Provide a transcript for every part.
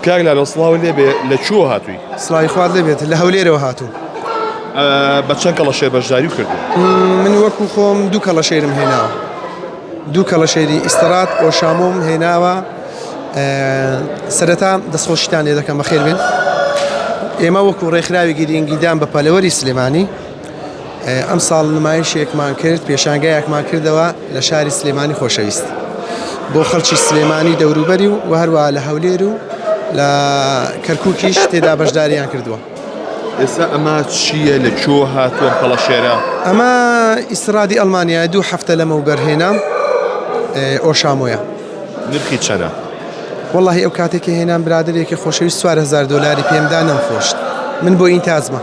کاک لالۆ سڵاو لێبێ لە کوێوە هاتووی؟ سڵاوی خوات لێبێت لە هەولێرەوە هاتووم. بە چەند کەڵەشێر بەشداری کردو؟ من وەکو خۆم دوو کەڵەشێرم هێناوە دوو کەڵەشێری ئیسترات ئۆشامۆم هێناوە سەرەتا دەستخۆشیتان لێ دەکەم بەخێر بێن ئێمە وەکو ڕێکخراوی گرنگیدان بە پەلەوەری سلێمانی ئەمساڵ نمایشێکمان کرد، پێشانگایەکمان کردەوە لە شاری سلێمانی خۆشەویست بۆ خەڵکی سلێمانی دەوروبەری و هەروەها لە هەولێر و لە کەرکووکیش تێدا بەشداریان کردووە. ئێستا ئەمە چییە لە کوێ هاتووە ئەم کەڵەشێرە؟ ئەمە ئیسترادی ئەڵمانیایە دوو هەفتە لەمەوبەر هێنام ئۆشامۆیە. نرخی چەنە؟ وەڵاهی ئەو کاتێک کە هێنام برادەرێکی خۆشەویست 4000 دۆلاری پێمدا نەمفرۆشت من بۆ ئینتاجمە.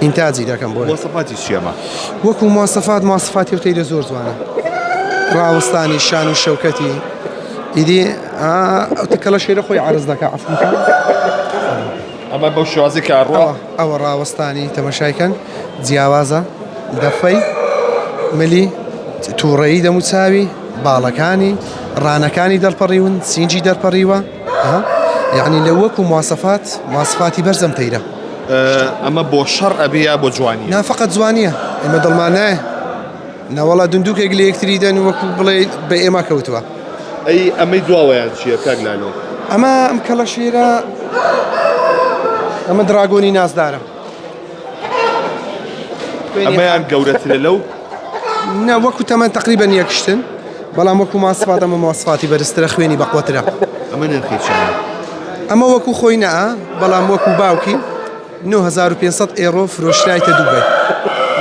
ئینتاجی دەکەم بۆ مواسەفاتی چیە ئەمە؟ وەکو مواسەفات مواسەفاتی ئەو تەیرە زۆر جوانە ڕاوەستانی شان و شەوکەتی ئیدی ئەو تکەڵە شێرە خۆی عرز دەکا عەفوم کە ئەمە بەو شێوازی کە ڕوا ئەوە ڕاوەستانی تەمەشایکەن جیاوازە دەفەی ملی تووڕەیی دەموچاوی باڵەکانی ڕانەکانی دەرپەڕیون سینجی دەرپەڕیوە یعنی لە وەکو مواسەفات مواسفاتی بەرزم تەیرە ئەمە بۆ شەڕ ئەبێ یا بۆ جوانیە؟ نا فقط جوانیە ئێمە دڵمان نایە نەوەڵا دندوکێک لە یەکتری دەن وەکو بڵێ بە ئێمە کەوتووە. ئەی ئەمەی دواوەیان چییە کاک لالۆ؟ ئەمە ئەم کەڵەشێرە ئەمە دراگۆنی نازدارە. ئەمەیان گەورەترە لەو؟ نا وەکو تەمەن تقریبا یەکشتن بەڵام وەکو ماسفات ئەمە ماسفاتی بەرزترە خوێنی بەقوەترە. ئەمە نرخی چەندە؟ ئەمە وەکو خۆی نا بەڵام وەکو باوکی 9500 ئێرۆ فرۆشرایتە دوبەی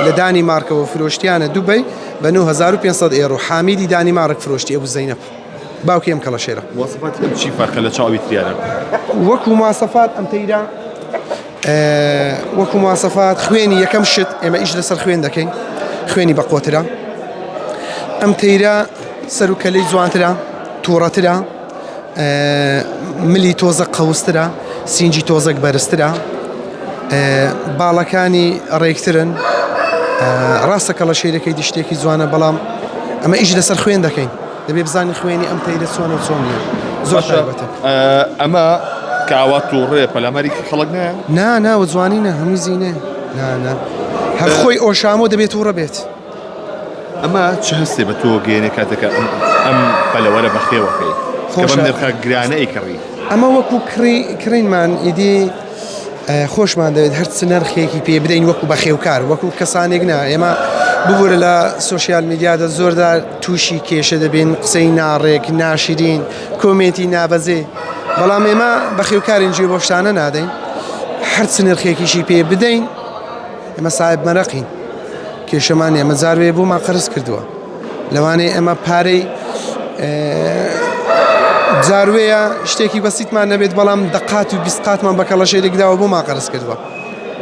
لە دانی مارکەوە فرۆشتیانە دوبەی بە 9500 ئێرۆ حامیدی دانی مارک فرۆشتی ئەبوو زەینەب باوکی ئەم کەڵەشێرە. مواسەفاتی ئەم چی فەرقە لە چاوی تریانە؟ وەکو مواسەفات ئەم تەیرە وەکو مواسەفات خوێنی یەکەم شت ئێمە ئیش لەسەر خوێن دەکەین خوێنی بەقوەترە ئەم تەیرە سەر و کەلەی جوانترە تووڕەترە ملی تۆزە قەوسترە سینجی تۆزەک بەرزترە باڵەکانی ڕێکترن ڕاستە کەڵە شێرەکەی دیشتێکی جوانە بەڵام ئەمە ئیش لەسەر خوێن دەکەین دەبێ بزانین خوێنی ئەم تەیرە چۆنە و چۆن نییە زۆر تایبەتە. ئەمە کە ئاوا تووڕەیە پەلاماری خەڵک نایە؟ نا نا وە جوانی نا هەمووی زینەیە نا نا هەر خۆی ئۆشامۆ دەبێت تووڕە بێت. ئەمە چ هەستێ بە تۆ گەیەنێ کاتێکە ئەم ئەم پەلەوەرە بەخێوەکەی کە بەم نرخە گرانە ئەیکڕی؟ ئەمە وەکو کڕی کڕینمان ئیدی خۆشمان دەوێت هەر چ نرخێکی پێ بدەین وەکو بەخێوکار وەکو کەسانێک نا ئێمە ببوورە لە سۆشیال میدیادا زۆردا تووشی کێشە دەبین قسەی ناڕێک ناشرین کۆمێنتی نابەزێ بەڵام ئێمە بەخێوکارین گوێ بۆ شتانە نادەین هەر چ نرخێکیشی پێ بدەین ئێمە ساحب مەرەقین کێشەمان ئێمە جاروێ بۆمان قەرز کردووە لەوانەیە ئێمە پارەی جاروەیە شتێکی بەسیتمان نەبێت بەڵام دەقات و بیستقاتمان بە کەڵەشێرێک داوە بۆمان قەرز کردووە.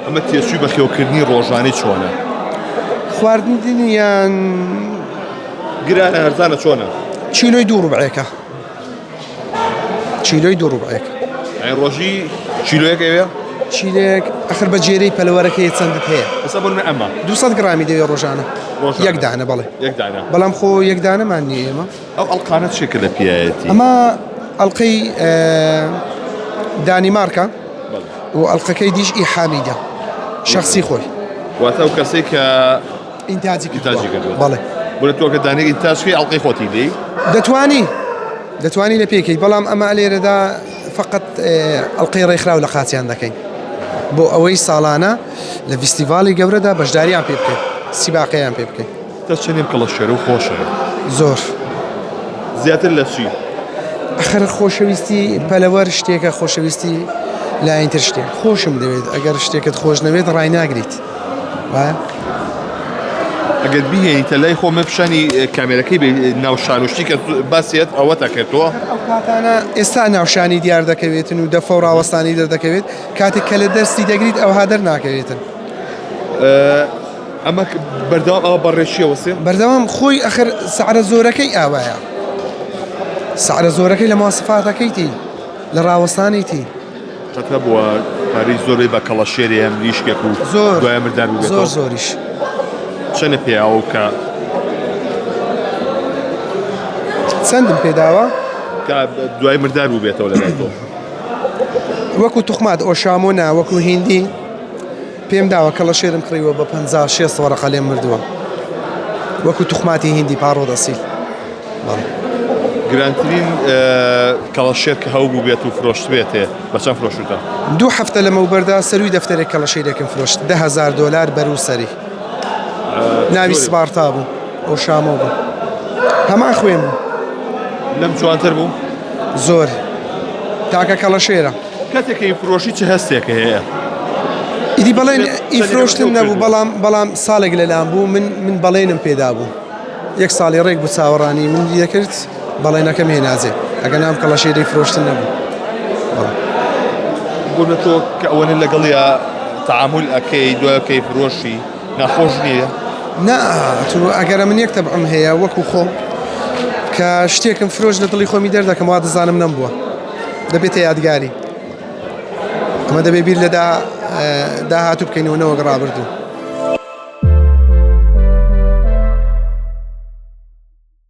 ئەمە تێچووی بەخێوکردنی ڕۆژانەی چۆنە؟ خواردنیان گرانە هەرزانە چۆنە؟ کیلۆی دوو ڕوبعێکە. کیلۆی دوو ڕوبعێک. ئەی ڕۆژی کیلۆیەک ئەوێ؟ کیلێک ئەخر بە جێرەی پەلەوەرەکەی چەندت هەیە؟ ئێستا بۆ نمونە ئەمە. 200 گڕامی دەوێ ڕۆژانە. ڕۆژانە. یەک دانە بەڵێ. یەک دانە. بەڵام خۆ یەک دانەمان نییە ئێمە. ئەو ئەڵقانە چیە کە لە پیایەتی؟ ئەمە ئەڵقەی دانیمارکە و ئەڵقەکەی دیش ئی حامیدە شخصی خۆی. واتە ئەو کەسەی کە ئینتاجی ئینتاجی کردووە. بەڵێ. بۆ تۆ کە دانێک ئینتاج کەی ئەڵقەی خۆتی لێی؟ دەتوانی دەتوانی لە پێکەیت بەڵام ئەمە لێرەدا فقط ئەڵقەی ڕێکخراو لە قاچیان دەکەین بۆ ئەوەی ساڵانە لە فیستیڤاڵی گەورەدا بەشداریان پێ بکەین سیباقەیان پێ بکەین. تا چەندێم کەڵە شێرە و خۆشە؟ زۆر. زیاتر لە چی؟ ئەخر خۆشەویستی پەلەوەر شتێکە خۆشەویستی لایەن تر شتێک خۆشم دەوێت ئەگەر شتێکت خۆش نەوێت ڕای ناگریت وایە؟ ئەگەر بیهێنیتە لای خۆ من پیشانی کامێرەکەی بێ ناوشان و شتی کە باسیت ئەوە تەکرد تۆ ئەو کاتانە ئێستا ناوشانی دیار دەکەوێتن و دەفە و ڕاوەستانی دەردەکەوێت کاتێک کە لە دەستی دەگریت ئەوها دەرناکەوێتن. ئەمە بەردەوام ئەوە بەڕێشیەوە سێ بەردەوام خۆی ئەخر سعرە زۆرەکەی ئاوایە سعرە زۆرەکەی لە ماسفاتەکەیتی لە ڕاوەستانیتی قەت هەبووە پارەی زۆر بەی بە کەڵەشێرێ یان مریشکێک و زۆر دوای مردار بووبێتەوە؟ زۆر زۆریش. چەنە پێیاوە و کە چەندم پێداوە؟ کە دوای مردار بووبێتەوە لەلای تۆ. وەکو توخمات ئۆشامۆ نا وەکو هیندی پێم داوە کەڵەشێرم کڕیوە بە 50 60 وەرەقە لێم مردووە وەکو توخماتی هیندی پاڕۆ دەسیل بەڵێ. گرانترین کەڵەشێر کە هەبوو بێت و فرۆشتبێتێ بە چەند فرۆشتوتە؟ دوو هەفتە لەمەوبەردا سەروی دەفتەرێک کەڵەشێرێکم فرۆشت 10,000 دۆلار بەرو سەری ناوی سپارتا بوو ئۆشامۆ بوو هەمان خوێن بوو. لەم جوانتر بوو؟ زۆر تاکە کەڵەشێرە. کاتێک کە ئیفرۆشی چ هەستێکە هەیە؟ ئیدی بەڵێن ئیفرۆشتن نەبوو بەڵام بەڵام ساڵێک لەلام بوو من من بەڵێنم پێدا بوو یەک ساڵی ڕێک بوو چاوەڕانی من دەکرد بەڵێنەکەم هێنازێ ئەگە نام کەڵەشێری فرۆشتن نەبوو بەڵێ. بۆنە تۆ کە ئەوەنە لەگەڵیا تەعامول ئەکەی دوای کەی فرۆشی ناخۆش نییە؟ نا تو ئەگەرە من یەک تەبعم هەیە وەکو خۆم کە شتێکم فرۆش لە دڵی خۆمی دەردەکەم وا دەزانم نەمبووە دەبێتە یادگاری ئەمە دەبێ بیر لە داهاتوو بکەینەوە نەوەک ڕابردوو.